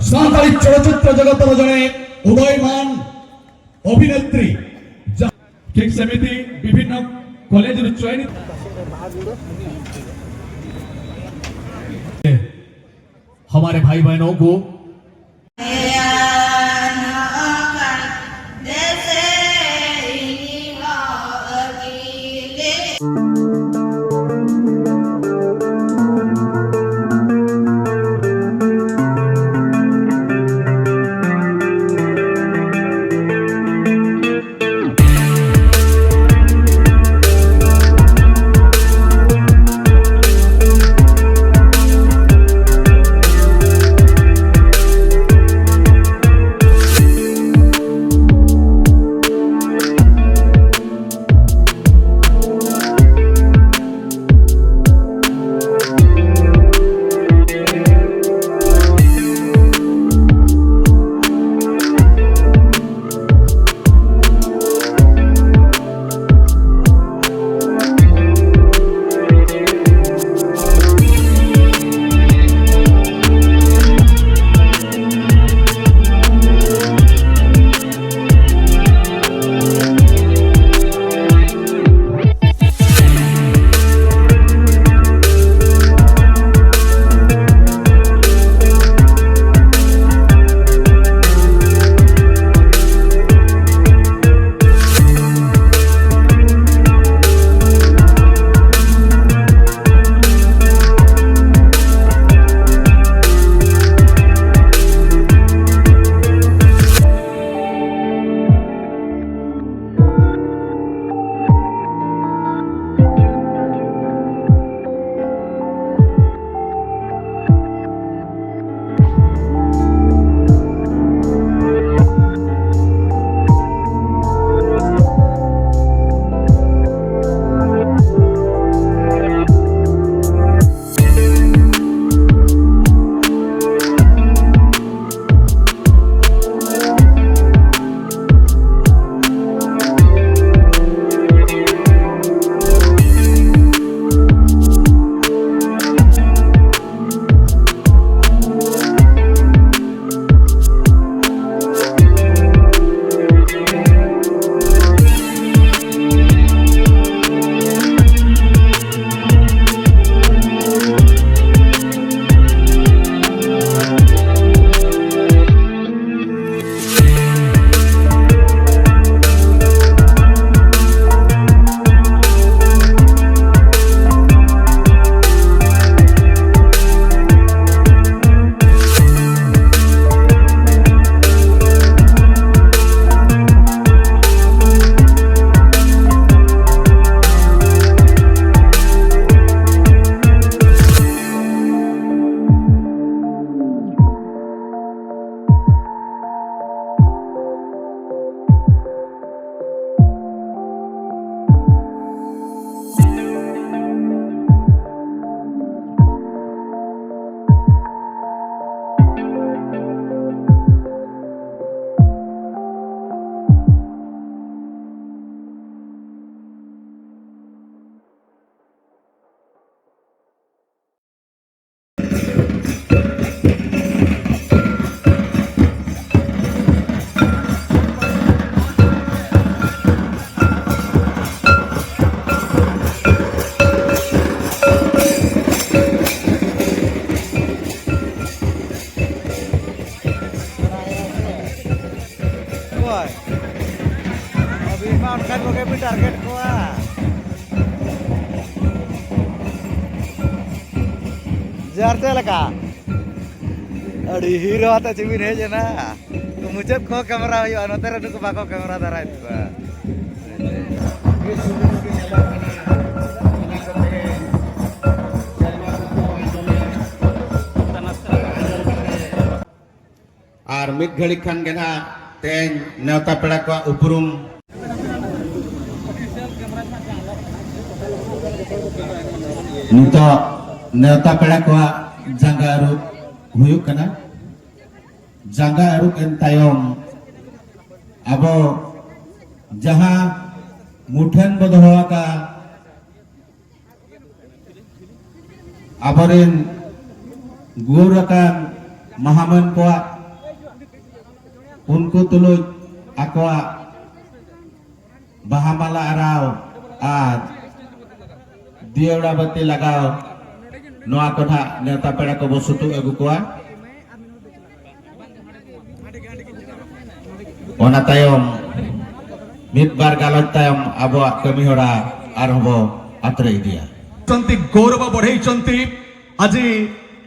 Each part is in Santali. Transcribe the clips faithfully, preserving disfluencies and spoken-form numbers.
ᱥᱟᱱᱛᱟᱲᱤ ᱪᱚᱞᱚᱪᱤᱛᱨᱚ ᱡᱚᱜᱚᱛ ᱨᱮ ᱡᱚᱱᱮ ᱩᱫᱚᱭᱢᱟᱱ ᱚᱵᱷᱤᱱᱮᱛᱨᱤ, ᱡᱟᱦᱟᱸ ᱴᱷᱤᱠ ᱥᱮᱢᱤᱛᱤ ᱵᱤᱵᱷᱤᱱᱱᱚ ᱠᱚᱞᱮᱡᱽ ᱨᱮ ᱪᱚᱭᱱᱤᱛ हमारे भाई बहनों को ᱴᱟᱨᱜᱮᱴ ᱠᱚᱣᱟ᱾ ᱡᱟᱨ ᱪᱮᱫ ᱞᱮᱠᱟ? ᱟᱹᱰᱤ ᱦᱤᱨᱳ ᱟᱛᱮ ᱪᱮᱫ ᱵᱤᱱ ᱦᱮᱡ ᱮᱱᱟ? ᱢᱩᱪᱟᱹᱫ ᱠᱚ ᱠᱮᱢᱮᱨᱟ ᱦᱩᱭᱩᱜᱼᱟ, ᱱᱚᱛᱮ ᱨᱮ ᱱᱩᱠᱩ ᱵᱟᱠᱚ ᱠᱮᱢᱮᱨᱟ ᱫᱟᱨᱟᱭᱮᱫ ᱠᱚᱣᱟ᱾ ᱟᱨ ᱢᱤᱫ ᱜᱷᱟᱹᱲᱤ ᱠᱷᱟᱱ ᱜᱮ ᱱᱟᱦᱟᱜ ᱛᱮᱦᱮᱧ ᱱᱮᱣᱛᱟ ᱯᱮᱲᱟ ᱠᱚᱣᱟᱜ ᱩᱯᱨᱩᱢ᱾ ᱱᱤᱛᱚᱜ ᱱᱮᱣᱛᱟ ᱯᱮᱲᱟ ᱠᱚᱣᱟᱜ ᱡᱟᱸᱜᱟ ᱟᱹᱨᱩᱵ ᱦᱩᱭᱩᱜ ᱠᱟᱱᱟ᱾ ᱡᱟᱸᱜᱟ ᱟᱹᱨᱩᱵ ᱮᱱ ᱛᱟᱭᱚᱢ ᱟᱵᱚ ᱡᱟᱦᱟᱸ ᱢᱩᱴᱷᱟᱹᱱ ᱵᱚ ᱫᱚᱦᱚ ᱟᱠᱟᱫ ᱟᱵᱚᱨᱮᱱ ᱜᱩᱨ ᱟᱠᱟᱱ ᱢᱟᱦᱟᱢᱟᱹᱱ ᱠᱚᱣᱟᱜ, ᱩᱱᱠᱩ ᱛᱩᱞᱩᱡ ᱟᱠᱚᱣᱟᱜ ᱵᱟᱦᱟ ᱢᱟᱞᱟ ᱟᱨᱟᱣ ᱟᱨ ᱫᱤᱭᱟᱹᱲᱟ ᱵᱟᱹᱛᱤ ᱞᱟᱜᱟᱣ, ᱱᱚᱣᱟ ᱠᱚ ᱱᱟᱦᱟᱜ ᱱᱮᱣᱛᱟ ᱯᱮᱲᱟ ᱠᱚᱵᱚ ᱥᱩᱛᱩᱜ ᱟᱹᱜᱩ ᱠᱚᱣᱟ᱾ ᱚᱱᱟ ᱛᱟᱭᱚᱢ ᱢᱤᱫ ᱵᱟᱨ ᱜᱟᱞᱚᱪ ᱛᱟᱭᱚᱢ ᱟᱵᱚᱣᱟᱜ ᱠᱟᱹᱢᱤ ᱦᱚᱨᱟ ᱟᱨᱦᱚᱸ ᱵᱚ ᱟᱛᱨᱮ ᱤᱫᱤᱭᱟ᱾ ଛନ୍ତି, ଗୌରବ ବଢ଼େଇଛନ୍ତି। ଆଜି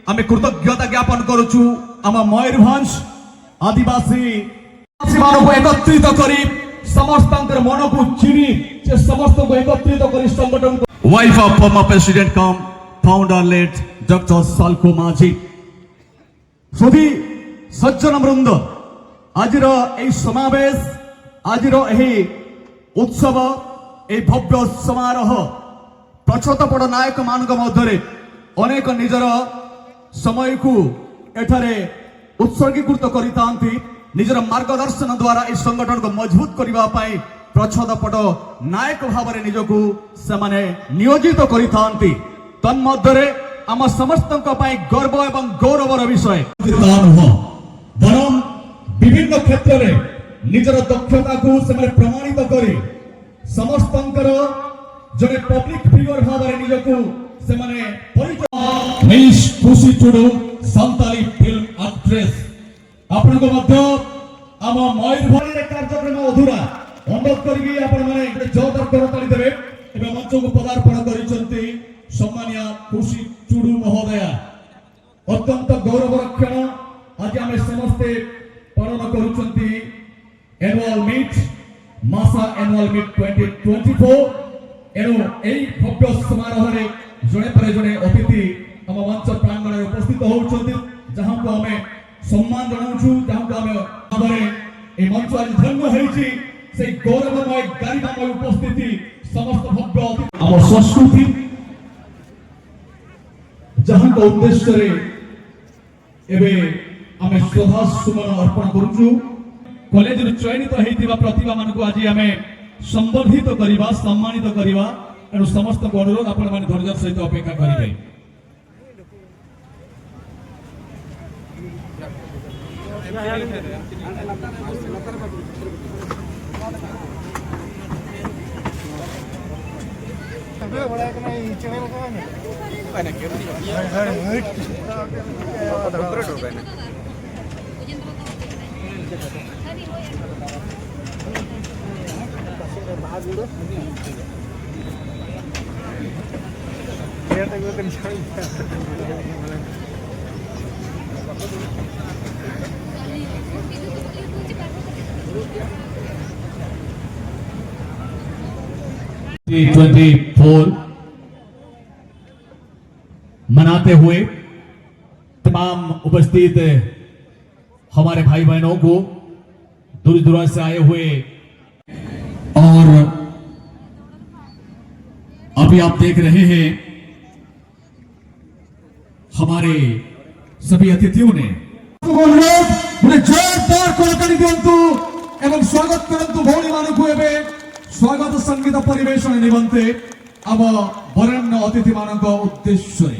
ଆମେ କୃତଜ୍ଞତା ଜ୍ଞାପନ କରୁଛୁ ଆମ ମୟୂରଭଞ୍ଜ ଆଦିବାସୀ ଆଦିବାସୀମାନଙ୍କୁ ଏକତ୍ରିତ କରି ସମସ୍ତଙ୍କର ମନକୁ ଚିରି ସେ ସମସ୍ତଙ୍କୁ ଏକତ୍ରିତ କରି ସଂଗଠନକୁ। Wife of former president cum founder late doctor Salku Majhi. ସୁଧୀ ସଜ୍ଜନ ବୃନ୍ଦ, ଆଜିର ଏହି ସମାବେଶ, ଆଜିର ଏହି ଉତ୍ସବ, ଏହି ଭବ୍ୟ ସମାରୋହ, ପ୍ରଚ୍ଛଦପଟ ନାୟକମାନଙ୍କ ମଧ୍ୟରେ ଅନେକ ନିଜର ସମୟକୁ ଏଠାରେ ଉତ୍ସର୍ଗୀକୃତ କରିଥାନ୍ତି। ନିଜର ମାର୍ଗଦର୍ଶନ ଦ୍ୱାରା ଏହି ସଂଗଠନକୁ ମଜବୁତ କରିବା ପାଇଁ ପ୍ରଚ୍ଛଦପଟ ନାୟକ ଭାବରେ ନିଜକୁ ସେମାନେ ନିୟୋଜିତ କରିଥାନ୍ତି। ତନ୍ମଧ୍ୟରେ ଆମ ସମସ୍ତଙ୍କ ପାଇଁ ଗର୍ବ ଏବଂ ଗୌରବର ବିଷୟ। ତା ନୁହଁ, ବରଂ ବିଭିନ୍ନ କ୍ଷେତ୍ରରେ ନିଜର ଦକ୍ଷତାକୁ ସେମାନେ ପ୍ରମାଣିତ କରି ସମସ୍ତଙ୍କର ଜଣେ ପବ୍ଲିକ ଫିଗର ଭାବରେ ନିଜକୁ ସେମାନେ ପରିଚୟ। ମିସ୍ ଖୁସି ଟୁଡୁ, ସାନ୍ତାଲି ଫିଲ୍ମ ଆକ୍ଟ୍ରେସ୍। ଆପଣଙ୍କୁ ମଧ୍ୟ ଆମ ମୟୂରଭଞ୍ଜରେ କାର୍ଯ୍ୟକ୍ରମ ଅଧୁରା। ଅନୁରୋଧ କରିବି ଆପଣମାନେ ଗୋଟେ ଜୋରଦାର କରତାଳି ଦେବେ। ଏବେ ମଞ୍ଚକୁ ପଦାର୍ପଣ କରିଛନ୍ତି ସମ୍ମାନୀୟ ଖୁସି ଟୁଡୁ ମହୋଦୟା। ଅତ୍ୟନ୍ତ ଗୌରବର କ୍ଷଣ ଆଜି ଆମେ ସମସ୍ତେ ପାଳନ କରୁଛନ୍ତି ଆନୁଆଲ ମିଟ୍, ମାସା annual meet twenty twenty four. ଏଣୁ ଏହି ଭବ୍ୟ ସମାରୋହରେ ଜଣେ ପରେ ଜଣେ ଅତିଥି ଆମ ମଞ୍ଚ ପ୍ରାଙ୍ଗଣରେ ଉପସ୍ଥିତ ହେଉଛନ୍ତି, ଯାହାଙ୍କୁ ଆମେ ସମ୍ମାନ ଜଣାଉଛୁ, ଯାହାଙ୍କୁ ଆମେ ଭାବରେ ଏ ମଞ୍ଚ ଆଜି ଧନ୍ୟ ହେଇଛି। ସେଇ ଗୌରବମୟ, ଗାରିମାମୟ ଉପସ୍ଥିତି ସମସ୍ତ ଭବ୍ୟ ଅତିଥି, ଆମ ସଂସ୍କୃତି, ଯାହାଙ୍କ ଉଦ୍ଦେଶ୍ୟରେ ଏବେ ଆମେ ଶ୍ରଦ୍ଧା ସୁମନ ଅର୍ପଣ କରୁଛୁ। କଲେଜରୁ ଚୟନିତ ହେଇଥିବା ପ୍ରତିଭାମାନଙ୍କୁ ଆଜି ଆମେ ସମ୍ବର୍ଦ୍ଧିତ କରିବା, ସମ୍ମାନିତ କରିବା। ଏଣୁ ସମସ୍ତଙ୍କୁ ଅନୁରୋଧ, ଆପଣମାନେ ଧୈର୍ଯ୍ୟର ସହିତ ଅପେକ୍ଷା କରିବେ। ट्वेंटी फोर मनाते हुए तमाम उपस्थित हमारे भाई बहनों को, दूर दूर से आए हुए, और अभी आप देख रहे हैं हमारे सभी अतिथियों ने। अनुरोध, ଗୋଟେ ଜୋରଦାର କରତାଳି ଦିଅନ୍ତୁ ଏବଂ ସ୍ୱାଗତ କରନ୍ତୁ ଭଉଣୀମାନଙ୍କୁ ଏବେ ସ୍ୱାଗତ ସଙ୍ଗୀତ ପରିବେଷଣ ନିମନ୍ତେ ଆମ ବରେଣ୍ୟ ଅତିଥିମାନଙ୍କ ଉଦ୍ଦେଶ୍ୟରେ।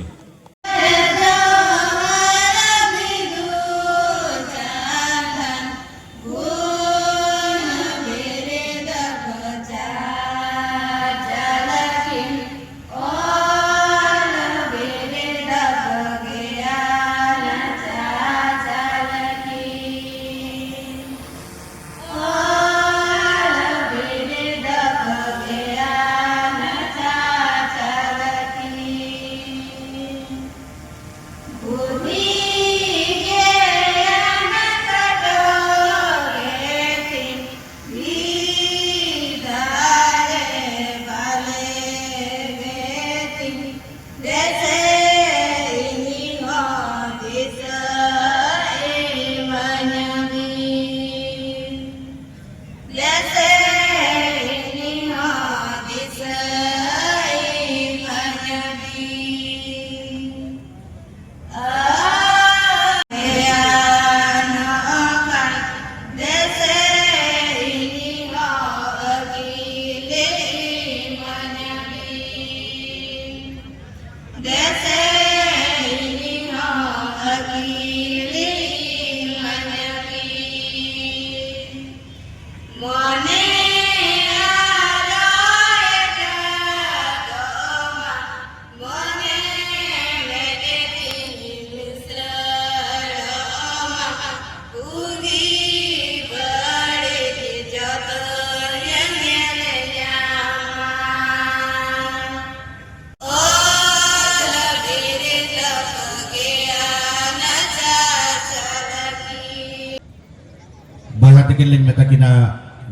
ᱞᱤᱧ ᱢᱮᱛᱟ ᱠᱤᱱᱟ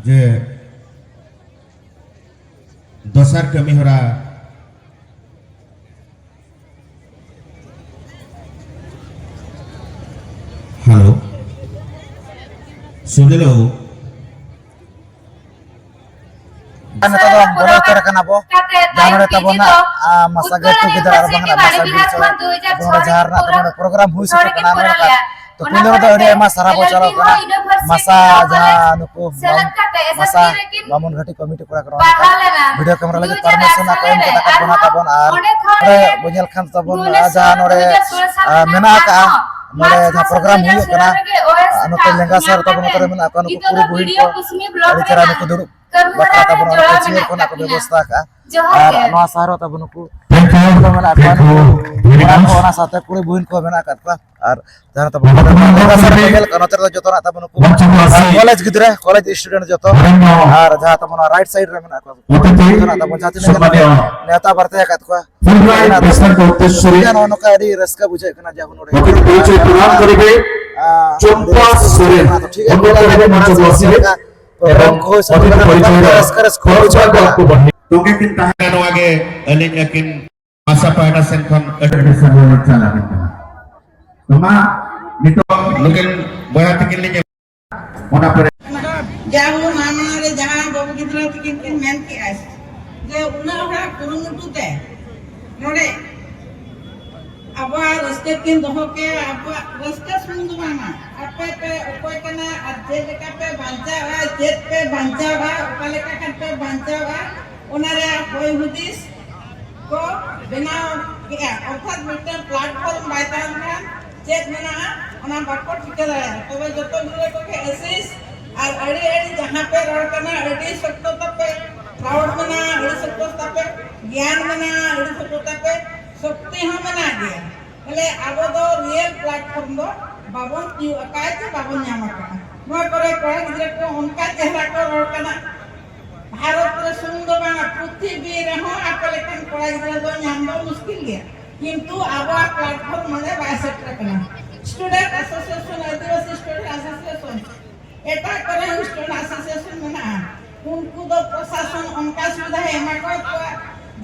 ᱡᱮ ᱫᱚᱥᱟᱨ ᱠᱟᱹᱢᱤ ᱦᱚᱨᱟ᱾ ᱦᱮᱞᱳ, ᱥᱩᱱᱤᱞ ᱵᱟᱹᱵᱩ᱾ ᱱᱤᱛᱚᱜ ᱫᱚ ᱵᱚᱞᱚ ᱩᱛᱟᱹᱨ ᱠᱟᱱᱟ ᱵᱚ᱾ ᱡᱟᱦᱟᱸ ᱱᱚᱰᱮ ᱛᱟᱵᱚᱱ ᱱᱟᱜ, ᱟ, ᱢᱟᱥᱟ ᱜᱮᱴ ᱴᱩᱜᱮᱫᱟᱨ ᱟᱨ ᱵᱟᱝ ᱱᱟᱜ ᱢᱟᱥᱟ ᱵᱤᱨ ᱥᱚᱲᱚ, ᱟᱵᱚ ᱱᱚᱰᱮ ᱡᱟᱦᱟᱸ ᱨᱮᱱᱟᱜ ᱛᱟᱵᱚᱱ ᱱᱚᱰᱮ ᱯᱨᱳᱜᱨᱟᱢ ᱦᱩᱭ ᱥᱟᱹᱛ ᱠᱟᱱᱟ, ᱱᱚᱰᱮ ᱠᱷᱟᱱ ᱛᱚ ᱯᱩᱭᱞᱩ ᱨᱮᱫᱚ ᱟᱹᱰᱤ ᱟᱭᱢᱟ ᱥᱟᱨᱦᱟᱣ ᱵᱚ ᱪᱟᱞᱟᱣ ᱠᱟᱱᱟ ᱢᱟᱥᱟ ᱡᱟᱦᱟᱸ ᱱᱩᱠᱩ ᱢᱟᱥᱟ ᱵᱟᱢᱚᱱ ᱜᱷᱟᱴᱤ ᱠᱚᱢᱤᱴᱤ ᱠᱚᱲᱟ ᱠᱚ ᱱᱚᱰᱮ ᱵᱷᱤᱰᱤᱭᱳ ᱠᱮᱢᱮᱨᱟ ᱞᱟᱹᱜᱤᱫ ᱯᱟᱨᱢᱤᱥᱚᱱ ᱟᱠᱚ ᱮᱢ ᱠᱟᱫᱟ ᱠᱚ ᱵᱚᱱᱟ ᱛᱟᱵᱚᱱ᱾ ᱟᱨ ᱱᱚᱰᱮ ᱵᱚ ᱧᱮᱞ ᱠᱷᱟᱱ ᱛᱟᱵᱚᱱ, ᱟ, ᱡᱟᱦᱟᱸ ᱱᱚᱰᱮ, ᱟ, ᱢᱮᱱᱟᱜ ᱟᱠᱟᱫᱼᱟ, ᱱᱚᱰᱮ ᱡᱟᱦᱟᱸ ᱯᱨᱳᱜᱨᱟᱢ ᱦᱩᱭᱩᱜ ᱠᱟᱱᱟ, ᱟ, ᱱᱚᱛᱮ ᱞᱮᱸᱜᱟ ᱥᱟᱨ ᱛᱟᱵᱚᱱ ᱱᱚᱛᱮ ᱨᱮ ᱢᱮᱱᱟᱜ ᱠᱚᱣᱟ ᱱᱩᱠᱩ ᱠᱩᱲᱤ ᱵᱩᱦᱤᱱ ᱠᱚ, ᱟᱹᱰᱤ ᱪᱮᱦᱨᱟ ᱱᱩᱠᱩ ᱫᱩᱲᱩᱵ ᱵᱟᱠᱷᱨᱟ ᱛᱟᱵᱚᱱ ᱚᱱᱟ ᱠᱚ ᱪᱮᱭᱟᱨ ᱠᱚ ᱱᱟᱜ ᱠᱚ ᱵᱮᱵᱚᱥᱛᱷᱟ ᱟᱠᱟᱫᱼᱟ᱾ ᱟᱨ ᱱᱚᱣᱟ ᱥᱟᱦᱟᱨ ᱨᱮ ᱛᱟᱵᱚᱱ ᱱᱩᱠᱩ ᱠᱚᱲᱟ ᱠᱚ ᱢᱮᱱᱟᱜ ᱠᱚᱣᱟ, ᱱᱩᱠᱩ ᱠᱚᱲᱟ ᱠᱚ ᱚᱱᱟ ᱥᱟᱶᱛᱮ ᱠᱩᱲᱤ ᱵᱩᱦᱤᱱ ᱠᱚ ᱢᱮᱱᱟᱜ ᱟᱠᱟᱫ ᱠᱚᱣᱟ᱾ ᱟᱨ ᱡᱟᱦᱟᱸ ᱛᱟᱵᱚᱱ ᱱᱚᱛᱮ ᱨᱮ ᱡᱚᱛᱚᱱᱟᱜ ᱛᱟᱵᱚᱱ ᱱᱩᱠᱩ ᱠᱚᱞᱮᱡᱽ ᱜᱤᱫᱽᱨᱟᱹ, ᱠᱚᱞᱮᱡᱽ ᱥᱴᱩᱰᱮᱱᱴ ᱡᱚᱛᱚ᱾ ᱟᱨ ᱡᱟᱦᱟᱸ ᱛᱟᱵᱚᱱ ᱨᱟᱭᱤᱴ ᱥᱟᱭᱤᱰ ᱨᱮ ᱢᱮᱱᱟᱜ ᱠᱚᱣᱟ, ᱡᱚᱛᱚᱱᱟᱜ ᱛᱟᱵᱚᱱ ᱡᱟᱦᱟᱸ ᱛᱤᱱᱟᱹᱜ ᱜᱟᱱ ᱱᱮᱣᱛᱟ ᱵᱟᱨᱛᱮ ᱟᱠᱟᱫ ᱠᱚᱣᱟ, ᱱᱚᱜᱼᱚ ᱱᱚᱝᱠᱟ ᱟᱹᱰᱤ ᱨᱟᱹᱥᱠᱟᱹ ᱵᱩᱡᱷᱟᱹᱜ ᱠᱟᱱᱟ ᱡᱮ ᱟᱵᱚ ᱱᱚᱰᱮ ᱯᱨᱚᱜᱨᱟᱢ ᱠᱚ ᱦᱩᱭ ᱥᱟᱹᱛ ᱠᱟᱱᱟ᱾ ᱨᱟᱹᱥᱠᱟᱹ ᱨᱟᱹᱥᱠᱟᱹ ᱵᱩᱡᱷᱟᱹᱜ ᱠᱟᱱᱟ᱾ ᱱᱚᱣᱟ ᱜᱮ ᱟᱹᱞᱤᱧ ᱟᱹᱠᱤᱱ ᱟᱥᱟ ᱯᱟᱦᱴᱟ ᱥᱮᱱ ᱠᱷᱚᱱ ᱟᱹᱰᱤ ᱟᱹᱰᱤ ᱥᱟᱨᱦᱟᱣ ᱞᱤᱧ ᱪᱟᱞ ᱟᱹᱵᱤᱱ ᱠᱟᱱᱟ᱾ ᱛᱚ ᱢᱟ ᱱᱤᱛᱚᱜ ᱱᱩᱠᱤᱱ ᱵᱚᱭᱦᱟ ᱛᱟᱹᱠᱤᱱ ᱞᱤᱧ ᱚᱱᱟ ᱯᱚᱨᱮ ᱡᱟᱦᱟᱸ ᱦᱩᱱ ᱟᱢᱟᱱᱟ ᱨᱮ ᱡᱟᱦᱟᱸ ᱵᱟᱹᱵᱩ ᱜᱤᱫᱽᱨᱟᱹ ᱛᱟᱹᱠᱤᱱ ᱠᱤᱱ ᱢᱮᱱ ᱠᱮᱜᱼᱟ ᱡᱮ ᱩᱱᱟᱹᱜ ᱦᱚᱲᱟᱜ ᱠᱩᱨᱩᱢᱩᱴᱩ ᱛᱮ ᱱᱚᱰᱮ ᱟᱵᱚᱣᱟᱜ ᱨᱟᱹᱥᱠᱟᱹ ᱠᱤᱱ ᱫᱚᱦᱚ ᱠᱮᱜᱼᱟ, ᱟᱵᱚᱣᱟᱜ ᱨᱟᱹᱥᱠᱟᱹ ᱥᱩᱢᱩᱝ ᱫᱚ ᱵᱟᱝᱟ, ᱟᱯᱮ ᱯᱮ ᱚᱠᱚᱭ ᱠᱟᱱᱟ ᱟᱨ ᱪᱮᱫ ᱞᱮᱠᱟ ᱯᱮ ᱵᱟᱧᱪᱟᱣᱟ, ᱪᱮᱫ ᱯᱮ ᱵᱟᱧᱪᱟᱣᱟ, ᱚᱠᱟ ᱞᱮᱠᱟ ᱠᱷᱟᱱ ᱯᱮ ᱵᱟᱧᱪᱟᱣᱟ, ᱚᱱᱟ ᱨᱮᱭᱟᱜ ᱦᱚᱭ ᱦᱩᱫᱤᱥ ᱠᱚ ᱵᱮᱱᱟᱣ ᱠᱮᱜᱼᱟ᱾ ᱚᱨᱛᱷᱟᱛ ᱢᱤᱫᱴᱟᱝ ᱯᱞᱟᱴᱯᱷᱚᱨᱢ ᱵᱟᱭ ᱛᱟᱦᱮᱱ ᱠᱷᱟᱱ ᱪᱮᱫ ᱢᱮᱱᱟᱜᱼᱟ ᱚᱱᱟ ᱵᱟᱠᱚ ᱴᱷᱤᱠᱟᱹ ᱫᱟᱲᱮᱭᱟᱜᱼᱟ᱾ ᱛᱚᱵᱮ ᱡᱚᱛᱚ ᱜᱤᱫᱽᱨᱟᱹ ᱠᱚᱜᱮ ᱟᱹᱥᱤᱥ ᱟᱨ ᱟᱹᱰᱤ ᱟᱹᱰᱤ ᱡᱟᱦᱟᱸ ᱯᱮ ᱨᱚᱲ ᱠᱟᱱᱟ ᱟᱹᱰᱤ ᱥᱚᱠᱛᱚ ᱛᱟᱯᱮ ᱯᱨᱟᱩᱰ ᱢᱮᱱᱟᱜᱼᱟ, ᱟᱹᱰᱤ ᱥᱚᱠᱛᱚ ᱛᱟᱯᱮ ᱜᱮᱭᱟᱱ ᱢᱮᱱᱟᱜᱼᱟ, ᱟᱹᱰᱤ ᱥᱚᱠᱛᱚ ᱛᱟᱯᱮ ᱥᱚᱠᱛᱤ ᱦᱚᱸ ᱢᱮᱱᱟᱜ ᱜᱮᱭᱟ᱾ ᱵᱚᱞᱮ ᱟᱵᱚ ᱫᱚ ᱨᱤᱭᱮᱞ ᱯᱞᱟᱴᱯᱷᱚᱨᱢ ᱫᱚ ᱵᱟᱵᱚᱱ ᱛᱤᱭᱳᱜ ᱟᱠᱟᱫ ᱪᱮ ᱵᱟᱵᱚᱱ ᱧᱟᱢ ᱟᱠᱟᱫᱼᱟ᱾ ᱱᱚᱣᱟ ᱠᱚᱨᱮ ᱠᱚᱲᱟ ᱜᱤᱫᱽᱨᱟᱹ ᱠᱚ ᱚᱱᱠᱟ ᱪᱮᱦᱨᱟ ᱠᱚ ᱨᱚᱲ ᱠᱟᱱᱟ, ᱵᱷᱟᱨᱚᱛ ᱨᱮ ᱥᱩᱢᱩᱝ ᱫᱚ ᱵᱟᱝᱟ, ᱯᱨᱤᱛᱷᱤᱵᱤ ᱨᱮᱦᱚᱸ ᱟᱯᱮ ᱞᱮᱠᱟᱱ ᱠᱚᱲᱟ ᱜᱤᱫᱽᱨᱟᱹ ᱫᱚ ᱧᱟᱢ ᱫᱚ ᱢᱩᱥᱠᱤᱞ ᱜᱮᱭᱟ᱾ ᱠᱤᱱᱛᱩ ᱟᱵᱚᱣᱟᱜ ᱯᱞᱟᱴᱯᱷᱚᱨᱢ ᱱᱚᱰᱮ ᱵᱟᱭ ᱥᱮᱴᱮᱨ ᱟᱠᱟᱱᱟ᱾ ᱥᱴᱩᱰᱮᱱᱴ ᱮᱥᱳᱥᱤᱭᱮᱥᱚᱱ, ᱟᱹᱫᱤᱵᱟᱹᱥᱤ ᱥᱴᱩᱰᱮᱱᱴ ᱮᱥᱳᱥᱤᱭᱮᱥᱚᱱ, ᱮᱴᱟᱜ ᱠᱚᱨᱮ ᱦᱚᱸ student association ᱢᱮᱱᱟᱜᱼᱟ᱾ ᱩᱱᱠᱩ ᱫᱚ ᱯᱨᱚᱥᱟᱥᱚᱱ ᱚᱱᱠᱟ ᱥᱩᱵᱤᱫᱷᱟᱭ ᱮᱢᱟ ᱠᱚᱣᱟ,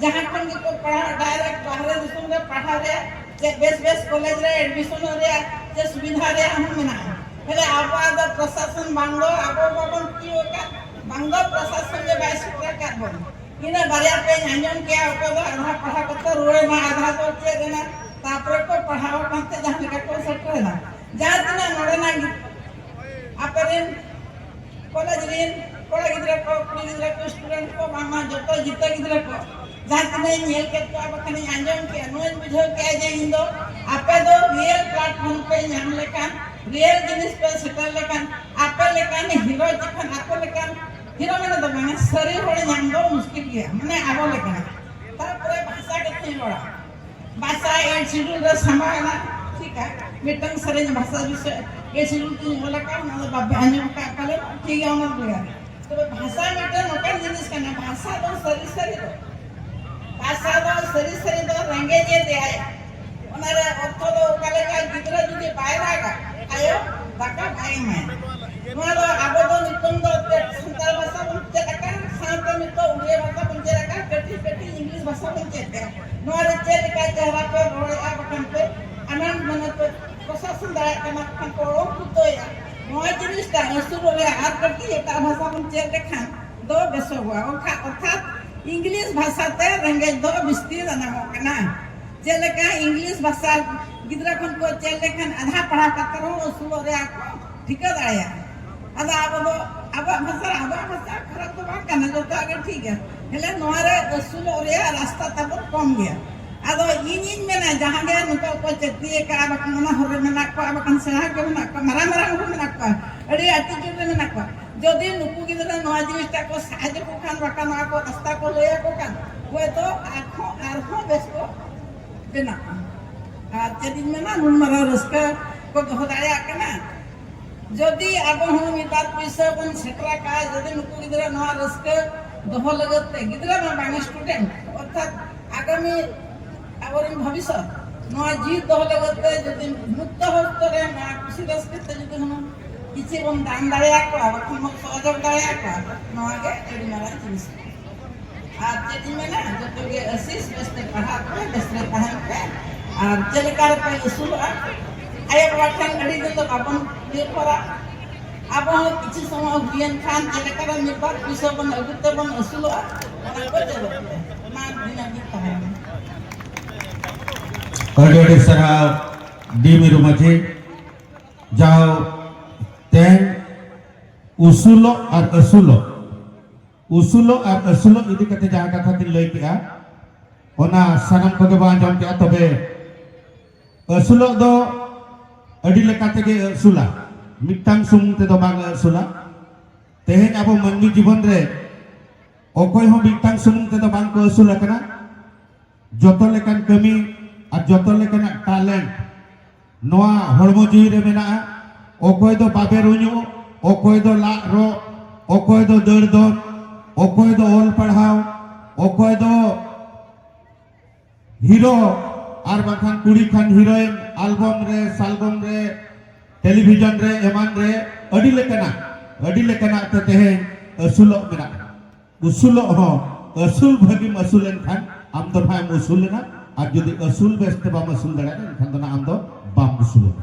ᱡᱟᱦᱟᱸ ᱠᱷᱚᱱ ᱜᱮᱠᱚ ᱯᱟᱲᱦᱟᱣ, direct ᱵᱟᱦᱨᱮ ᱫᱤᱥᱚᱢ ᱨᱮ ᱯᱟᱲᱦᱟᱣ ᱨᱮᱭᱟᱜ ᱪᱮᱫ ᱵᱮᱥ ᱵᱮᱥ ᱠᱚᱞᱮᱡᱽ ᱨᱮ admission ᱨᱮᱭᱟᱜ ᱪᱮᱫ ᱥᱩᱵᱤᱫᱷᱟ ᱨᱮᱭᱟᱜ ᱦᱚᱸ ᱢᱮᱱᱟᱜᱼᱟ᱾ ᱛᱟᱦᱞᱮ ᱟᱵᱚᱣᱟᱜ ᱫᱚ ᱯᱨᱚᱥᱟᱥᱚᱱ ᱵᱟᱝ ᱫᱚ ᱟᱵᱚ ᱵᱟᱵᱚᱱ ᱛᱤᱭᱳᱜ ᱟᱠᱟᱫ, ᱵᱟᱝ ᱫᱚ ᱯᱨᱚᱥᱟᱥᱚᱱ ᱜᱮ ᱵᱟᱭ ᱥᱮᱴᱮᱨ ᱟᱠᱟᱫ ᱵᱚᱱ᱾ ᱤᱱᱟᱹ ᱵᱟᱨᱭᱟ ᱯᱮᱧ ᱟᱸᱡᱚᱢ ᱠᱮᱜᱼᱟ, ᱚᱠᱚᱭ ᱫᱚ ᱟᱫᱷᱟ ᱯᱟᱲᱦᱟᱣ ᱠᱟᱛᱮ ᱨᱩᱣᱟᱹᱲ ᱮᱱᱟ, ᱟᱫᱷᱟ ᱫᱚ ᱪᱮᱫ ᱮᱱᱟ, ᱛᱟᱨᱯᱚᱨᱮ ᱠᱚ ᱯᱟᱲᱦᱟᱣ ᱟᱠᱟᱱ ᱛᱮ ᱡᱟᱦᱟᱸ ᱞᱮᱠᱟ ᱠᱚ ᱥᱮᱴᱮᱨ ᱮᱱᱟ᱾ ᱡᱟᱦᱟᱸ ᱛᱤᱱᱟᱹᱜ ᱱᱚᱰᱮᱱᱟᱜ ᱜᱤ-, ᱟᱯᱮ ᱨᱮᱱ ᱠᱚᱞᱮᱡᱽ ᱨᱮᱱ ᱠᱚᱲᱟ ᱜᱤᱫᱽᱨᱟᱹ ᱠᱚ, ᱠᱩᱲᱤ ᱜᱤᱫᱽᱨᱟᱹ ᱠᱚ, student ᱠᱚ, ᱵᱟᱝᱢᱟ ᱡᱚᱛᱚ ᱡᱤᱛᱟᱹ ᱜᱤᱫᱽᱨᱟᱹ ᱠᱚ, ᱡᱟᱦᱟᱸ ᱛᱤᱱᱟᱹᱜ ᱤᱧ ᱧᱮᱞ ᱠᱮᱫ ᱠᱚᱣᱟ, ᱵᱟᱠᱷᱟᱱᱤᱧ ᱟᱸᱡᱚᱢ ᱠᱮᱜᱼᱟ, ᱱᱚᱣᱟᱧ ᱵᱩᱡᱷᱟᱹᱣ ᱠᱮᱜᱼᱟ ᱡᱮ ᱤᱧ ᱫᱚ ᱟᱯᱮ ᱫᱚ real platform ᱯᱮ ᱧᱟᱢ ᱞᱮᱠᱷᱟᱱ, real ᱡᱤᱱᱤᱥ ᱯᱮ ᱥᱮᱴᱮᱨ ᱞᱮᱠᱷᱟᱱ, ᱟᱯᱮ ᱞᱮᱠᱟᱱ ᱦᱤᱨᱳ ᱪᱮᱛᱟᱱ, ᱟᱯᱮ ᱞᱮᱠᱟᱱ ᱦᱤᱨᱳ ᱢᱮᱱᱟ ᱫᱚ ᱵᱟᱝᱟ, ᱥᱟᱹᱨᱤ ᱦᱚᱲ ᱧᱟᱢ ᱫᱚ ᱢᱩᱥᱠᱤᱞ ᱜᱮᱭᱟ, ᱢᱟᱱᱮ ᱟᱵᱚ ᱞᱮᱠᱟᱱᱟᱜ᱾ ᱛᱟᱨᱯᱚᱨᱮ ᱵᱷᱟᱥᱟ ᱠᱟᱛᱷᱟᱧ ᱨᱚᱲᱟ᱾ ᱵᱷᱟᱥᱟ eighth schedule ᱨᱮ ᱥᱟᱢᱟᱣ ᱮᱱᱟ, ᱴᱷᱤᱠᱟ? ᱢᱤᱫᱴᱟᱝ ᱥᱮᱨᱮᱧ ᱵᱷᱟᱥᱟ ᱵᱤᱥᱚᱭ eighth schedule ᱛᱤᱧ ᱚᱞ ᱟᱠᱟᱫ, ᱚᱱᱟ ᱫᱚ ᱵᱟᱯᱮ ᱟᱸᱡᱚᱢ ᱟᱠᱟᱫ ᱯᱟᱞᱮ, ᱴᱷᱤᱠ ᱜᱮᱭᱟ, ᱚᱱᱟ ᱫᱚ ᱵᱟᱝᱟ᱾ ᱛᱚᱵᱮ ᱵᱷᱟᱥᱟ ᱢᱤᱫᱴᱟᱝ ᱱᱚᱝᱠᱟᱱ ᱡᱤᱱᱤᱥ ᱠᱟᱱᱟ, ᱵᱷᱟᱥᱟ ᱫᱚ ᱥᱟᱹᱨᱤ ᱥᱟᱹᱨᱤ ᱫᱚ, ᱵᱷᱟᱥᱟ ᱫᱚ ᱥᱟᱹᱨᱤ ᱥᱟᱹᱨᱤ ᱫᱚ ᱨᱮᱸᱜᱮᱡ ᱮ ᱫᱮᱭᱟᱭᱟ᱾ ᱚᱱᱟ ᱨᱮ ᱚᱨᱛᱷᱚ ᱫᱚ ᱚᱠᱟ ᱞᱮᱠᱟ, ᱜᱤᱫᱽᱨᱟᱹ ᱡᱩᱫᱤ ᱵᱟᱭ ᱨᱟᱜᱟ, ᱟᱭᱳ ᱫᱟᱠᱟ ᱵᱟᱭ ᱮᱢᱟᱭᱟ᱾ ᱱᱚᱣᱟ ᱫᱚ ᱟᱵᱚ ᱫᱚ ᱱᱤᱛᱚᱝ ᱫᱚ ᱮᱱᱛᱮᱫ ᱥᱟᱱᱛᱟᱲ ᱵᱷᱟᱥᱟ ᱵᱚᱱ ᱪᱮᱫ ᱟᱠᱟᱫ, ᱥᱟᱶᱛᱮ ᱱᱤᱛᱚᱜ ᱩᱲᱤᱭᱟ ᱵᱷᱟᱥᱟ ᱵᱚᱱ ᱪᱮᱫ ᱟᱠᱟᱫ, ᱠᱟᱹᱴᱤᱡ ᱠᱟᱹᱴᱤᱡ ᱤᱝᱞᱤᱥ ᱵᱷᱟᱥᱟ ᱵᱚᱱ ᱪᱮᱫ ᱠᱟᱜᱼᱟ᱾ ᱱᱚᱣᱟ ᱨᱮ ᱪᱮᱫ ᱞᱮᱠᱟ ᱪᱮᱦᱨᱟ ᱯᱮ ᱨᱚᱲᱮᱫᱼᱟ, ᱵᱟᱠᱷᱟᱱ ᱯᱮ ᱟᱱᱟᱴ ᱢᱟᱱᱮ ᱯᱮ ᱯᱨᱚᱥᱟᱥᱚᱱ ᱫᱟᱲᱮᱭᱟᱜ ᱠᱟᱱᱟ, ᱵᱟᱠᱷᱟᱱ ᱯᱮ ᱚᱲᱚᱝ ᱠᱩᱛᱟᱹᱭᱟ᱾ ᱱᱚᱣᱟ ᱡᱤᱱᱤᱥᱴᱟ ᱟᱹᱥᱩᱞᱚᱜ ᱨᱮ ᱟᱨ ᱠᱟᱹᱴᱤᱡ ᱮᱴᱟᱜ ᱵᱷᱟᱥᱟ ᱵᱚᱱ ᱪᱮᱫ ᱞᱮᱠᱷᱟᱱ ᱫᱚ ᱵᱮᱥᱚᱜᱚᱜᱼᱟ᱾ ᱚᱨᱛᱷᱟᱛ, ᱚᱨᱛᱷᱟᱛ ᱤᱝᱞᱤᱥ ᱵᱷᱟᱥᱟᱛᱮ ᱨᱮᱸᱜᱮᱡ ᱫᱚ ᱵᱤᱥᱛᱤ ᱡᱟᱱᱟᱢᱚᱜ ᱠᱟᱱᱟ᱾ ᱪᱮᱫ ᱞᱮᱠᱟ ᱤᱝᱞᱤᱥ ᱵᱷᱟᱥᱟ ᱜᱤᱫᱽᱨᱟᱹ ᱠᱷᱚᱱ ᱠᱚ ᱪᱮᱫ ᱞᱮᱠᱷᱟᱱ ᱟᱫᱷᱟ ᱯᱟᱲᱦᱟᱣ ᱠᱟᱛᱮ ᱨᱮᱦᱚᱸ ᱟᱹᱥᱩᱞᱚᱜ ᱨᱮᱭᱟᱜ ᱠᱚ ᱴᱷᱤᱠᱟᱹ ᱫᱟᱲᱮᱭᱟᱜᱼᱟ᱾ ᱟᱫᱚ ᱟᱵᱚ ᱫᱚ ᱟᱵᱚᱣᱟᱜ ᱵᱷᱟᱥᱟ, ᱟᱵᱚᱣᱟᱜ ᱵᱷᱟᱥᱟ ᱠᱷᱟᱨᱟᱯ ᱫᱚ ᱵᱟᱝ ᱠᱟᱱᱟ, ᱡᱚᱛᱚᱣᱟᱜ ᱜᱮ ᱴᱷᱤᱠ ᱜᱮᱭᱟ᱾ ᱦᱮᱞᱮ ᱱᱚᱣᱟ ᱨᱮ ᱟᱹᱥᱩᱞᱚᱜ ᱨᱮᱭᱟᱜ ᱨᱟᱥᱛᱟ ᱛᱟᱵᱚᱱ ᱠᱚᱢ ᱜᱮᱭᱟ᱾ ᱟᱫᱚ ᱤᱧᱤᱧ ᱢᱮᱱᱟ, ᱡᱟᱦᱟᱸ ᱜᱮ ᱱᱤᱛᱚᱜ ᱠᱚ ᱪᱟᱹᱠᱨᱤ ᱟᱠᱟᱫᱼᱟ, ᱵᱟᱠᱷᱟᱱ ᱚᱱᱟ ᱦᱚᱨ ᱨᱮ ᱢᱮᱱᱟᱜ ᱠᱚᱣᱟ, ᱵᱟᱠᱷᱟᱱ ᱥᱮᱬᱟ ᱜᱮ ᱢᱮᱱᱟᱜ ᱠᱚᱣᱟ, ᱢᱟᱨᱟᱝ ᱢᱟᱨᱟᱝ ᱦᱚᱸ ᱢᱮᱱᱟᱜ ᱠᱚᱣᱟ, ᱟᱹᱰᱤ attitude ᱨᱮ ᱢᱮᱱᱟᱜ ᱠᱚᱣᱟ᱾ ᱡᱩᱫᱤ ᱱᱩᱠᱩ ᱜᱤᱫᱽᱨᱟᱹ ᱱᱚᱣᱟ ᱡᱤᱱᱤᱥᱴᱟ ᱠᱚ ᱥᱟᱦᱟᱡᱽ ᱟᱠᱚ ᱠᱷᱟᱱ, ᱵᱟᱠᱷᱟᱱ ᱱᱚᱣᱟ ᱠᱚ ᱨᱟᱥᱛᱟ ᱠᱚ ᱞᱟᱹᱭ ᱟᱠᱚ ᱠᱷᱟᱱ, ᱦᱚᱭᱛᱚ ᱟᱨᱦᱚᱸ, ᱟᱨᱦᱚᱸ ᱵᱮᱥ ᱠᱚ ᱵᱮᱱᱟᱜᱼᱟ᱾ ᱟᱨ ᱪᱮᱫ ᱤᱧ ᱢᱮᱱᱟ, ᱱᱩᱱ ᱢᱟᱨᱟᱝ ᱨᱟᱹᱥᱠᱟᱹ ᱠᱚ ᱫᱚᱦᱚ ᱫᱟᱲᱮᱭᱟᱜ ᱠᱟᱱᱟ᱾ ᱡᱩᱫᱤ ᱟᱵᱚ ᱦᱚᱸ ᱢᱤᱫ ᱵᱟᱨ ᱯᱩᱭᱥᱟᱹ ᱵᱚᱱ ᱥᱮᱴᱮᱨ ᱟᱠᱟᱫᱼᱟ, ᱡᱩᱫᱤ ᱱᱩᱠᱩ ᱜᱤᱫᱽᱨᱟᱹ ᱱᱚᱣᱟ ᱨᱟᱹᱥᱠᱟᱹ ᱫᱚᱦᱚ ᱞᱟᱹᱜᱤᱫ ᱛᱮ, ᱜᱤᱫᱽᱨᱟᱹ ᱢᱟ ᱵᱟᱝ, student, ᱚᱨᱛᱷᱟᱛ ᱟᱜᱟᱢᱤ ᱟᱵᱚᱨᱮᱱ ᱵᱷᱚᱵᱤᱥᱥᱚᱛ, ᱱᱚᱣᱟ ᱡᱤᱣᱤ ᱫᱚᱦᱚ ᱞᱟᱹᱜᱤᱫ ᱛᱮ ᱡᱩᱫᱤ ᱢᱩᱠᱛᱚ ᱦᱚᱥᱛᱚ ᱨᱮ ᱱᱚᱣᱟ ᱠᱩᱥᱤ ᱨᱟᱹᱥᱠᱟᱹ ᱛᱮ ᱡᱩᱫᱤ ᱦᱩᱱᱟᱹᱝ ᱠᱤᱪᱷᱩ ᱵᱚᱱ ᱫᱟᱱ ᱫᱟᱲᱮᱭᱟᱠᱚᱣᱟ, ᱵᱟᱠᱷᱟᱱ ᱵᱚᱱ ᱥᱚᱦᱚᱡᱳᱜᱽ ᱫᱟᱲᱮᱭᱟᱠᱚᱣᱟ, ᱱᱚᱣᱟ ᱜᱮ ᱟᱹᱰᱤ ᱢᱟᱨᱟᱝ ᱡᱤᱱᱤᱥ᱾ ᱟᱨ ᱪᱮᱫ ᱤᱧ ᱢᱮᱱᱟ, ᱡᱚᱛᱚ ᱜᱮ ᱟᱹᱥᱤᱥ, ᱵᱮᱥ ᱛᱮ ᱯᱟᱲᱦᱟᱜ ᱯᱮ, ᱵᱮᱥ ᱨᱮ ᱛᱟᱦᱮᱱ ᱯᱮ, ᱟᱨ ᱪᱮᱫ ᱞᱮᱠᱟ ᱨᱮᱯᱮ ᱟᱹᱥᱩᱞᱚᱜᱼᱟ᱾ ᱟᱭᱳ ᱵᱟᱵᱟ ᱴᱷᱮᱱ ᱟᱹᱰᱤ ᱫᱤᱱ ᱫᱚ ᱵᱟᱵᱚᱱ ᱱᱤᱨᱵᱷᱚᱨᱟ᱾ ᱟᱵᱚ ᱦᱚᱸ ᱠᱤᱪᱷᱩ ᱥᱚᱢᱚᱭ ᱦᱩᱭᱮᱱ ᱠᱷᱟᱱ ᱪᱮᱫ ᱞᱮᱠᱟ ᱨᱮ ᱢᱤᱫ ᱵᱟᱨ ᱯᱩᱭᱥᱟᱹ ᱵᱚᱱ ᱟᱹᱜᱩ ᱛᱮᱵᱚᱱ ᱟᱹᱥᱩᱞᱚᱜᱼᱟ, ᱚᱱᱟ ᱠᱚ ᱡᱟᱹᱨᱩᱲ ᱜᱮᱭᱟ᱾ ᱢᱟ ᱫᱷᱤᱱᱟᱹᱝ ᱜᱮ ᱛᱟᱦᱮᱱ᱾ ᱟᱹᱰᱤ ᱟᱹᱰᱤ ᱥᱟᱨᱦᱟᱣ ᱰᱤ ᱢᱤᱨᱩ ᱢᱟᱹᱡᱷᱤ᱾ ᱡᱟᱣ ᱛᱮᱦᱮᱧ ᱩᱥᱩᱞᱚᱜ ᱟᱨ ᱟᱹᱥᱩᱞᱚᱜ, ᱩᱥᱩᱞᱚᱜ ᱟᱨ ᱟᱹᱥᱩᱞᱚᱜ ᱤᱫᱤ ᱠᱟᱛᱮ ᱡᱟᱦᱟᱸ ᱠᱟᱛᱷᱟ ᱠᱤᱱ ᱞᱟᱹᱭ ᱠᱮᱜᱼᱟ, ᱚᱱᱟ ᱥᱟᱱᱟᱢ ᱠᱚᱜᱮ ᱵᱚᱱ ᱟᱸᱡᱚᱢ ᱠᱮᱜᱼᱟ᱾ ᱛᱚᱵᱮ ᱟᱹᱥᱩᱞᱚᱜ ᱫᱚ ᱟᱹᱰᱤ ᱞᱮᱠᱟ ᱛᱮᱜᱮ ᱟᱹᱥᱩᱞᱟ, ᱢᱤᱫᱴᱟᱝ ᱥᱩᱢᱩᱝ ᱛᱮᱫᱚ ᱵᱟᱝ ᱟᱹᱥᱩᱞᱟ᱾ ᱛᱮᱦᱮᱧ ᱟᱵᱚ ᱢᱟᱹᱱᱢᱤ ᱡᱤᱵᱚᱱ ᱨᱮ ᱚᱠᱚᱭ ᱦᱚᱸ ᱢᱤᱫᱴᱟᱝ ᱥᱩᱢᱩᱝ ᱛᱮᱫᱚ ᱵᱟᱝ ᱠᱚ ᱟᱹᱥᱩᱞ ᱟᱠᱟᱱᱟ᱾ ᱡᱚᱛᱚ ᱞᱮᱠᱟᱱ ᱠᱟᱹᱢᱤ ᱟᱨ ᱡᱚᱛᱚ ᱞᱮᱠᱟᱱᱟᱜ ᱴᱮᱞᱮᱱᱴ ᱱᱚᱣᱟ ᱦᱚᱲᱢᱚ ᱡᱤᱣᱤ ᱨᱮ ᱢᱮᱱᱟᱜᱼᱟ᱾ ᱚᱠᱚᱭ ᱫᱚ ᱵᱟᱵᱮᱨ ᱩᱧᱩᱜ, ᱚᱠᱚᱭ ᱫᱚ ᱞᱟᱜ ᱨᱚᱜ, ᱚᱠᱚᱭ ᱫᱚ ᱫᱟᱹᱲ ᱫᱚᱱ, ᱚᱠᱚᱭ ᱫᱚ ᱚᱞ ᱯᱟᱲᱦᱟᱣ, ᱚᱠᱚᱭ ᱫᱚ ᱦᱤᱨᱳ ᱟᱨ ᱵᱟᱝᱠᱷᱟᱱ ᱠᱩᱲᱤ ᱠᱷᱟᱱ ᱦᱤᱨᱳᱭᱤᱱ, ᱟᱞᱵᱚᱢ ᱨᱮ, ᱥᱟᱞᱵᱚᱢ ᱨᱮ, ᱴᱮᱞᱤᱵᱷᱤᱡᱚᱱ ᱨᱮ, ᱮᱢᱟᱱ ᱨᱮ ᱟᱹᱰᱤ ᱞᱮᱠᱟᱱᱟᱜ, ᱟᱹᱰᱤ ᱞᱮᱠᱟᱱᱟᱜ ᱛᱮ ᱛᱮᱦᱮᱧ ᱟᱹᱥᱩᱞᱚᱜ ᱢᱮᱱᱟᱜᱼᱟ᱾ ᱩᱥᱩᱞᱚᱜ ᱦᱚᱸ, ᱟᱹᱥᱩᱞ ᱵᱷᱟᱹᱜᱤᱢ ᱟᱹᱥᱩᱞ ᱮᱱᱠᱷᱟᱱ ᱟᱢ ᱫᱚ ᱱᱟᱦᱟᱜ ᱮᱢ ᱩᱥᱩᱞ ᱮᱱᱟ, ᱟᱨ ᱡᱩᱫᱤ ᱟᱹᱥᱩᱞ ᱵᱮᱥ ᱛᱮ ᱵᱟᱢ ᱟᱹᱥᱩᱞ ᱫᱟᱲᱮᱭᱟᱜᱼᱟ, ᱮᱱᱠᱷᱟᱱ ᱫᱚ ᱱᱟᱦᱟᱜ ᱟᱢ ᱫᱚ ᱵᱟᱢ ᱩᱥᱩᱞ ᱮᱱᱟ᱾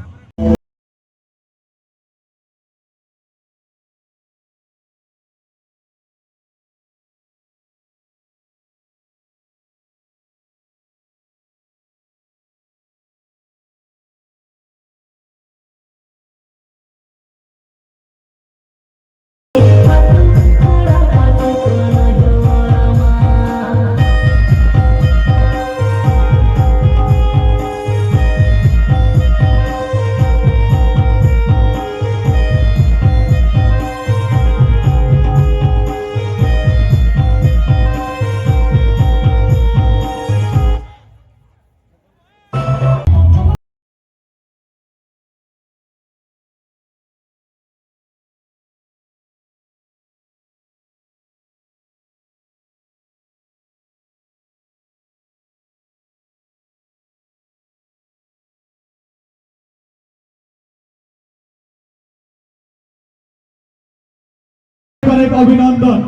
ଅଭିନନ୍ଦନ।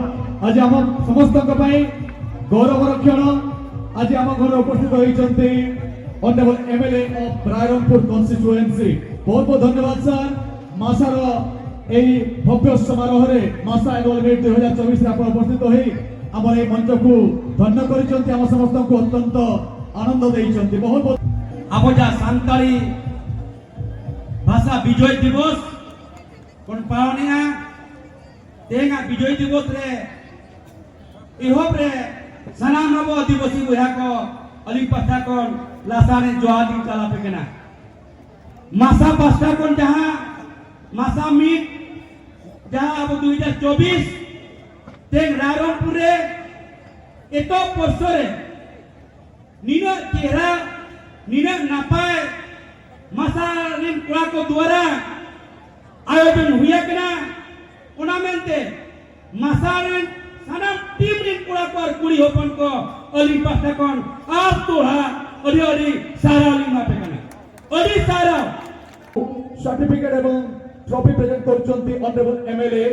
ଆଜି ଆମ ସମସ୍ତଙ୍କ ପାଇଁ ଗୌରବର କ୍ଷଣ। ଆଜି ଆମ ଘରେ ଉପସ୍ଥିତ ହୋଇଛନ୍ତି Honorable M L A of Rairangpur constituency। ବହୁତ ବହୁତ ଧନ୍ୟବାଦ ସାର୍। ମାସାର ଏହି ଭବ୍ୟ ସମାରୋହରେ, ମାସା ଆନୁଆଲ ମିଟ୍ ଦୁଇ ହଜାର ଚବିଶରେ ଆପଣ ଉପସ୍ଥିତ ହୋଇ ଆମର ଏହି ମଞ୍ଚକୁ ଧନ୍ୟ କରିଛନ୍ତି, ଆମ ସମସ୍ତଙ୍କୁ ଅତ୍ୟନ୍ତ ଆନନ୍ଦ ଦେଇଛନ୍ତି। ବହୁତ ବହୁତ ᱟᱵᱚ ᱡᱟᱦᱟᱸ ᱥᱟᱱᱛᱟᱲᱤ ᱵᱷᱟᱥᱟ ᱵᱤᱡᱚᱭ ᱫᱤᱵᱚᱥ ᱵᱚᱱ ᱯᱟᱞᱚᱱᱮᱜᱼᱟ, ᱛᱮᱦᱮᱧᱟᱜ ᱵᱤᱡᱚᱭ ᱫᱤᱵᱚᱥ ᱨᱮ ᱮᱦᱚᱵ ᱨᱮ ᱥᱟᱱᱟᱢ ᱟᱵᱚ ᱟᱹᱫᱤᱵᱟᱹᱥᱤ ᱵᱚᱭᱦᱟ ᱠᱚ ᱟᱹᱞᱤᱧ ᱯᱟᱦᱴᱟ ᱠᱷᱚᱱ ᱞᱟᱥᱟᱱ ᱨᱮ ᱡᱚᱦᱟᱨ ᱞᱤᱧ ᱪᱟᱞ ᱟᱯᱮ ᱠᱟᱱᱟ᱾ ᱢᱟᱥᱟ ᱯᱟᱦᱴᱟ ᱠᱷᱚᱱ ᱡᱟᱦᱟᱸ ᱢᱟᱥᱟ ᱢᱤᱴ, ᱡᱟᱦᱟᱸ ᱟᱵᱚ ᱫᱩ ᱦᱟᱡᱟᱨ ᱪᱚᱵᱵᱤᱥ ᱛᱮᱦᱮᱧ ᱨᱟᱭᱨᱚᱝᱯᱩᱨ ᱨᱮ ᱮᱛᱚᱦᱚᱵ ᱯᱚᱨᱥᱚ ᱨᱮ ᱱᱤᱱᱟᱹᱜ ᱪᱮᱦᱨᱟ, ᱱᱤᱱᱟᱹᱜ ᱱᱟᱯᱟᱭ ᱢᱟᱥᱟ ᱨᱮᱱ ᱠᱚᱲᱟ ᱠᱚ ᱫᱩᱣᱟᱨᱟ ᱟᱭᱳᱡᱚᱱ ᱦᱩᱭ ᱟᱠᱟᱱᱟ᱾ ᱚᱱᱟ ᱢᱮᱱᱛᱮ ᱢᱟᱥᱟ ᱨᱮᱱ ᱥᱟᱱᱟᱢ ᱴᱤᱢ ᱨᱮᱱ ᱠᱚᱲᱟ ᱠᱚ ᱟᱨ ᱠᱩᱲᱤ ᱦᱚᱯᱚᱱ ᱠᱚ ᱟᱹᱞᱤᱧ ᱯᱟᱦᱴᱟ ᱠᱷᱚᱱ ᱟᱨ ᱫᱚᱦᱲᱟ ᱟᱹᱰᱤ ᱟᱹᱰᱤ ᱥᱟᱨᱦᱟᱣ ᱞᱤᱧ ᱮᱢᱟ ᱯᱮ ᱠᱟᱱᱟ᱾ ᱟᱹᱰᱤ ᱥᱟᱨᱦᱟᱣ᱾ ସାର୍ଟିଫିକେଟ ଏବଂ ଟ୍ରଫି ପ୍ରେଜେଣ୍ଟ କରୁଛନ୍ତି Honorable M L A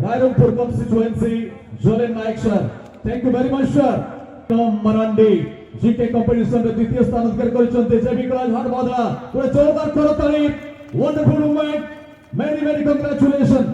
Rairangpur constituency Jalen Nayak sir. Thank you very much sir। Marandi ji କେ କମ୍ପିଟିସନରେ ଦ୍ୱିତୀୟ ସ୍ଥାନ ଅଧିକାର କରିଛନ୍ତି। ଜେ ବି କଲେଜ ହାଟବଦଳା, ଗୋଟେ ଜୋରଦାର କରତାଳି। Wonderful moment। Many many congratulations।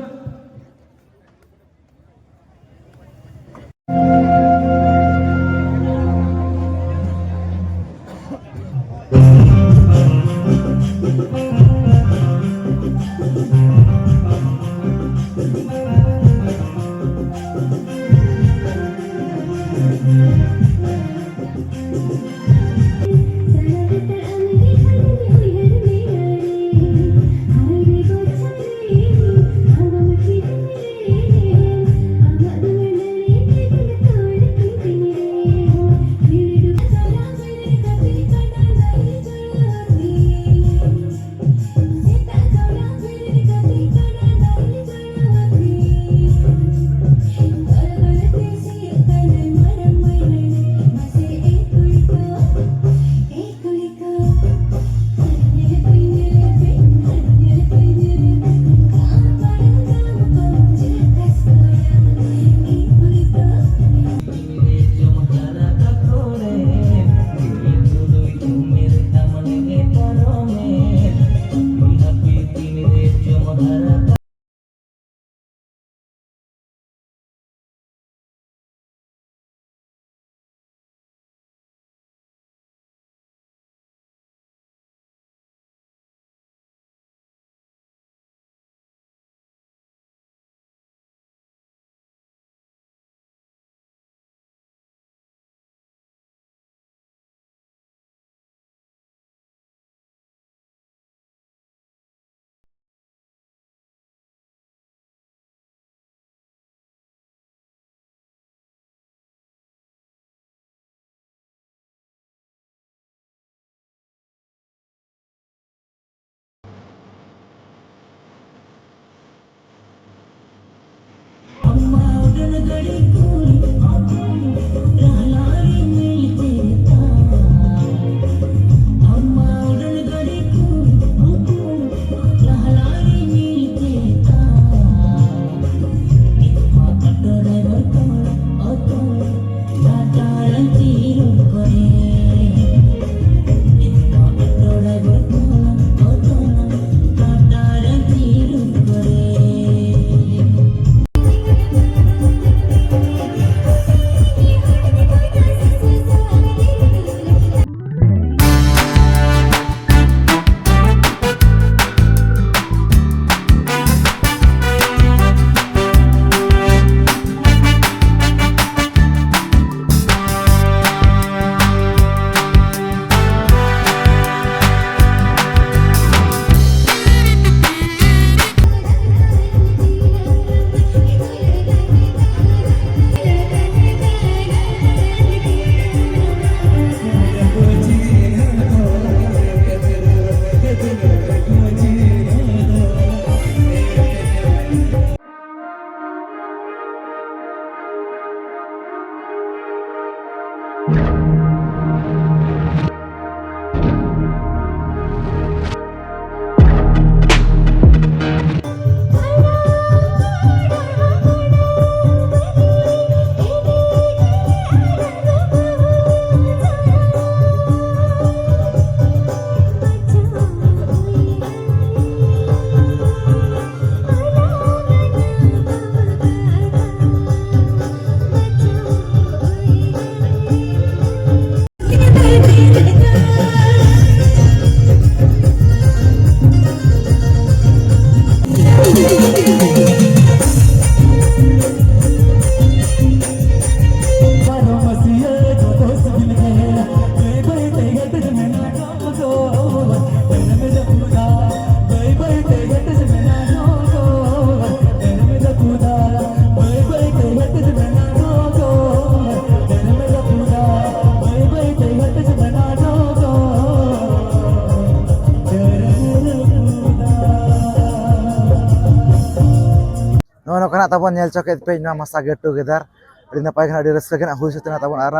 ᱠᱷᱚᱱᱟᱜ ᱛᱟᱵᱚᱱ ᱧᱮᱞ ᱪᱚ ᱠᱮᱫ ᱯᱮ ᱱᱚᱣᱟ ᱢᱟᱥᱟ ᱜᱮᱴ ᱴᱩᱜᱮᱫᱟᱨ, ᱟᱹᱰᱤ ᱱᱟᱯᱟᱭ ᱜᱮ ᱱᱟᱜ, ᱟᱹᱰᱤ ᱨᱟᱹᱥᱠᱟᱹ ᱜᱮ ᱱᱟᱜ ᱦᱩᱭ ᱥᱟᱹᱛ ᱮᱱᱟ ᱛᱟᱵᱚᱱ᱾ ᱟᱨ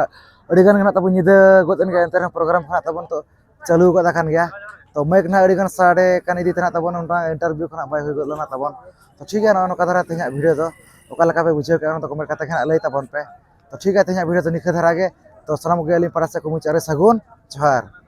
ᱟᱹᱰᱤ ᱜᱟᱱ ᱜᱮ ᱱᱟᱜ ᱛᱟᱵᱚᱱ ᱧᱤᱫᱟᱹ ᱜᱚᱫ ᱮᱱ ᱜᱮᱭᱟ, ᱮᱱᱛᱮ ᱨᱮᱦᱚᱸ ᱯᱨᱳᱜᱨᱟᱢ ᱠᱷᱚᱱᱟᱜ ᱛᱟᱵᱚᱱ ᱛᱚ ᱪᱟᱹᱞᱩ ᱜᱚᱫ ᱟᱠᱟᱱ ᱜᱮᱭᱟ᱾ ᱛᱚ ᱢᱟᱭᱤᱠ ᱱᱟᱜ ᱟᱹᱰᱤ ᱜᱟᱱ ᱥᱟᱰᱮ ᱠᱟᱱ ᱤᱫᱤ ᱛᱮ ᱱᱟᱜ ᱛᱟᱵᱚᱱ ᱚᱱᱟ ᱤᱱᱴᱟᱨᱵᱷᱤᱭᱩ ᱠᱷᱚᱱᱟᱜ ᱵᱟᱭ ᱦᱩᱭ ᱜᱚᱫ ᱞᱮᱱᱟ ᱛᱟᱵᱚᱱ᱾ ᱛᱚ ᱴᱷᱤᱠ ᱜᱮᱭᱟ, ᱱᱚᱜᱼᱚ ᱱᱚᱝᱠᱟ ᱫᱷᱟᱨᱟ ᱛᱮᱦᱮᱧᱟᱜ ᱵᱷᱤᱰᱤᱭᱳ ᱫᱚ ᱚᱠᱟ ᱞᱮᱠᱟ ᱯᱮ ᱵᱩᱡᱷᱟᱹᱣ ᱠᱮᱫᱟ, ᱚᱱᱟ ᱫᱚ ᱠᱚᱢᱮᱱᱴ ᱠᱟᱛᱮ ᱜᱮ ᱱᱟᱜ ᱞᱟᱹᱭ ᱛᱟᱵᱚᱱ ᱯᱮ᱾ ᱛᱚ ᱴᱷᱤᱠ ᱜᱮᱭᱟ, ᱛᱮᱦᱮᱧᱟᱜ ᱵᱷᱤᱰᱤᱭᱳ ᱫᱚ ᱱᱤᱝᱠᱟᱹ ᱫᱷᱟᱨᱟ ᱜᱮ᱾ ᱛᱚ ᱥᱟᱱᱟᱢ ᱠᱚᱜᱮ ᱟᱹᱞᱤᱧ ᱯᱟᱦᱴᱟ ᱥᱮᱫ ᱠᱷᱚᱱ ᱢᱩᱪᱟᱹᱫ ᱨᱮ ᱥᱟᱹᱜᱩᱱ ᱡᱚᱦᱟᱨ᱾